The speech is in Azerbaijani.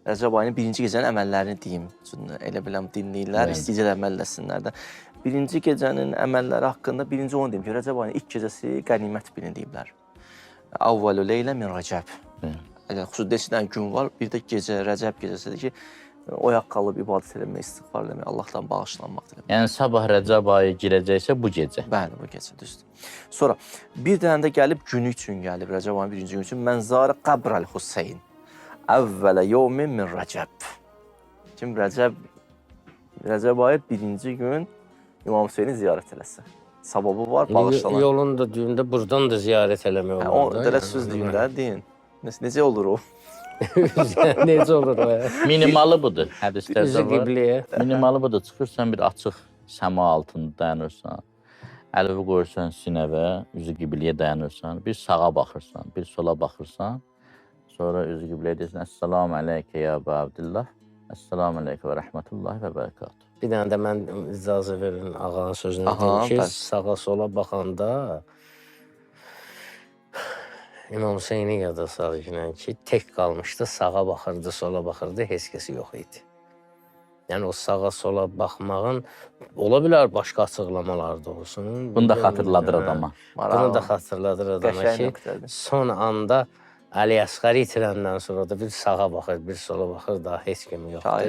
Rəcəb ayının birinci gecənin əməllərini deyim. Çünki elə biləm dinləyirlər, Bəli. istəyəcək əməl eləsinlər də. Birinci gecənin əməlləri haqqında birinci onu deyim ki, Rəcəb ayının ilk gecəsi qənimət bilin deyiblər. Avvalu leylə min Rəcəb. Bəli. Yəni xüsusi neçə gün var, bir də gecə Rəcəb gecəsidir ki, oyaq qalıb ibadət eləmək, istiğfar eləmək, Allahdan bağışlanmaq diləmək. Yəni sabah Rəcəb ayı girəcəksə bu gecə. Bəli, bu gecə düzdür. Sonra bir dənə də gəlib günü üçün gəlib Rəcəb ayının birinci günü üçün Mənzarə qəbral Hüseyn. Əvvələ yevmin min Rəcəb. Kim Rəcəb ayı birinci gün İmam Hüseyni ziyarət eləsə. Savabı var, bağışlanan. Yolun da düyündə buradan da ziyarət eləmək Hə, olar o da. belə söz deyin də, deyin. Necə olur o? Necə olur o ya? Minimalı budur. Hədislərdə Üzü var. qibliyə. Minimalı budur. Çıxırsan bir açıq səma altında dayanırsan. Əlini qoyursan sinəvə, üzü qibliyə dayanırsan. Bir sağa baxırsan, bir sola baxırsan. Sonra üzü qibliyə deyirsən: "Əssalamu aleykə ya Əbu Abdullah. Əssalamu aleykə və rəhmətullahi və bərəkatuh." Bir dənə də mən icazə verin ağanın sözünü Aha, deyim ki, bəli. sağa sola baxanda İmam Hüseyni yada salır ki, tək qalmışdı, sağa baxırdı, sola baxırdı, heç kəsi yox idi. Yəni o sağa sola baxmağın ola bilər başqa açıqlamalar da olsun. Bunu da xatırladır adama. Bunu da xatırladır adama Qəşəng ki, nöqtədir. son anda Əli Əsqəri itirəndən sonra da bir sağa baxır, bir sola baxır, daha heç kim yoxdur. Şair.